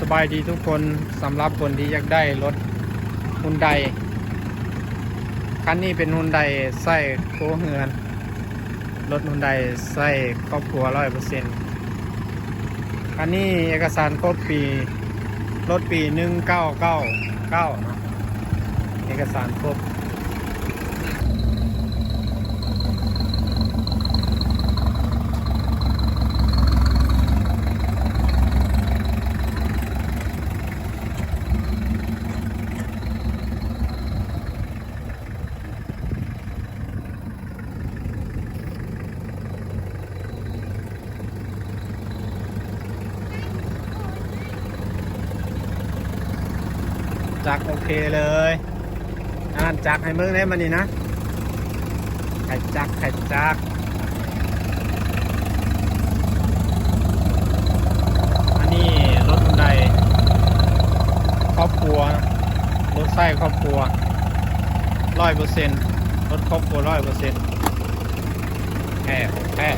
ສະບາຍດີທຸກຄົນ, ສຳລັບຄົນທີ່ຢາກໄດ້ລົດຮຸນໄດ ຄັນນີ້ເປັນຮຸນໄດໃຊ້ຄົວເຮືອນ, ລົດຮຸນໄດໃຊ້ຄອບຄົວຮ້ອຍເປີເຊັນ. ຄັນນີ້ເອກະສານຄົບປີ, ລົດປີໜຶ່ງເກົ້າເກົ້າເກົ້າເນາະ, ເອກະສານຄົບ. ຈັກໂອເຄເລີຍ. ອ່ານຈັກໃຫ້ເບິ່ງແດ່ບັດນີ້ນະ, ໄຂຈັກ ໄຂຈັກ. ອັນນີ້ລົດໃດຄອບຄົວ, ລົດໃຊ້ຄອບຄົວຮ້ອຍເປີເຊັນ, ລົດຄອບຄົວຮ້ອຍເປີເຊັນ. ແທ້ ແທ້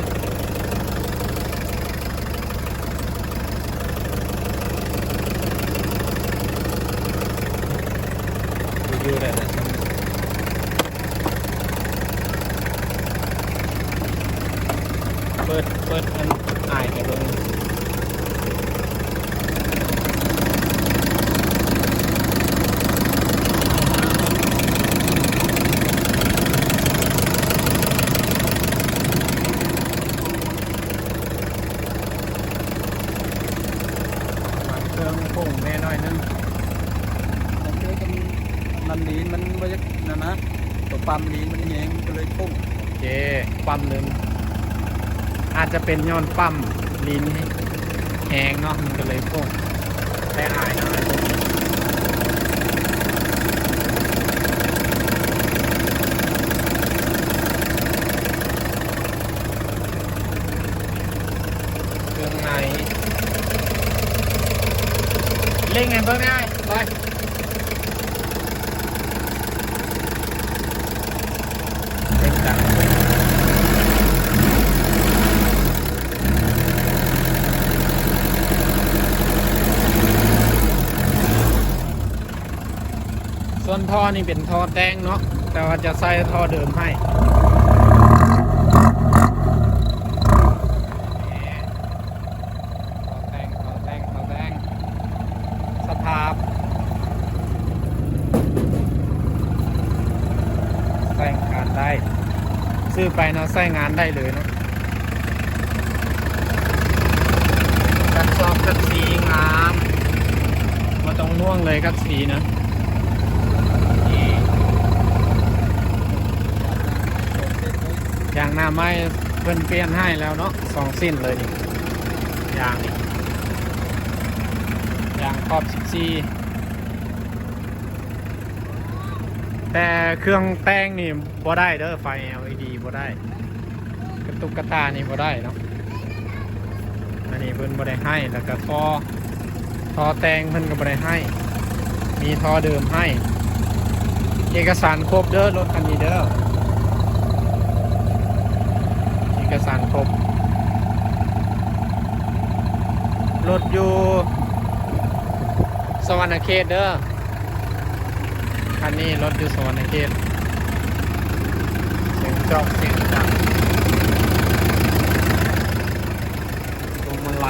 ຢູ່ໄດ້ແຕ່ຊັ້ນ. ເປີດ ເປີດອັນອ້າຍໃຫ້ເບິ່ງ. ນ້ຳມັນເຄື່ອງພຸ້ງແດ່ໜ້ອຍໜຶ່ງ. ມັນຄືກັນ ນ້ຳລີນມັນບໍ່ຢາກນັ້ນນະ, ຕົວປ້ຳລີນມັນແຮງ ມັນກໍເລີຍພຸ້ງ. ໂອເຄ, ປ້ຳເລີຍ ອາດຈະເປັນຍ້ອນປ້ຳລີນແຮງເນາະ, ມັນກໍເລີຍພຸ້ງ. ແຕ່ອາຍນະ. ເຄື່ອງໃນ ເລັ່ງໃຫ້ເບິ່ງແດ່ ໄປ. ສ່ວນທໍ່ນີ້ເປັນທໍ່ແຕ່ງເນາະ, ແຕ່ວ່າຈະໃສ່ທໍ່ເດີມໃຫ້. ຕໍ່ແຕ່ງ ຕໍ່ແຕ່ງ ຕໍ່ແຕ່ງ ສະພາບ ໃຊ້ງານໄດ້, ຊື້ໄປເນາະ ໃຊ້ງານໄດ້ເລີຍເນາະ. ກັດຊອກກັດສີງາມ, ບໍ່ຕ້ອງຫ່ວງເລີຍກັດສີນະ. ນີ້ ຢາງໜ້າໄມ້ ເພິ່ນປ່ຽນໃຫ້ແລ້ວເນາະ ສອງຊິ້ນເລີຍນີ້. ຢາງນີ້ ຢາງຂອບສິບສີ່. ແຕ່ເຄື່ອງແຕ່ງນີ້ບໍ່ໄດ້ເດີ, ໄຟ ແອລອີດີ ບໍ່ໄດ້, ກະຕຸກກະຕານີ້ບໍ່ໄດ້ເນາະ. ອັນນີ້ເພິ່ນບໍ່ໄດ້ໃຫ້, ແລ້ວກະທໍ່ ທໍ່ແຕ່ງເພິ່ນກໍບໍ່ໄດ້ໃຫ້, ມີທໍ່ເດີມໃຫ້. ເອກະສານຄົບເດີ ລົດຄັນນີ້ເດີ, ເອກະສານຄົບ. ລົດຢູ່ສະຫວັນນະເຂດເດີ, ຄັນນີ້ລົດຢູ່ສະຫວັນນະເຂດ. ສຽງຈອກ ສຽງຈັກ ພວງມາໄລ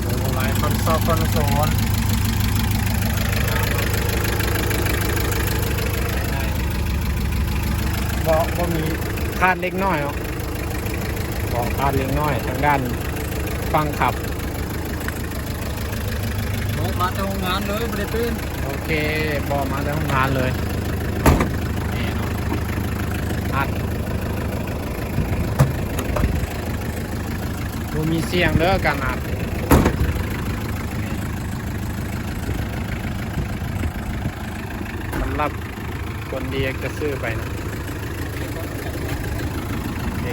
ໂອ້ ຫຼາຍຄົນຊອບຄົນໂສນ. ເບາະບໍ່ມີ, ຂາດເລັກນ້ອຍເນາະ, ເບາະຂາດເລັກນ້ອຍທາງດ້ານຝັ່ງຂັບ. ເບາະມາແຕ່ໂຮງງານເລີຍ, ບໍ່ໄດ້ຕື່ນ. ໂອເຄ, ເບາະມາແຕ່ໂຮງງານເລີຍ. ນີ້ເນາະ, ອັດ ບໍ່ມີສຽງເດີການອັດ. ສຳລັບຄົນທີ່ຢາກຈະຊື້ໄປນະ. ໂອເຄ,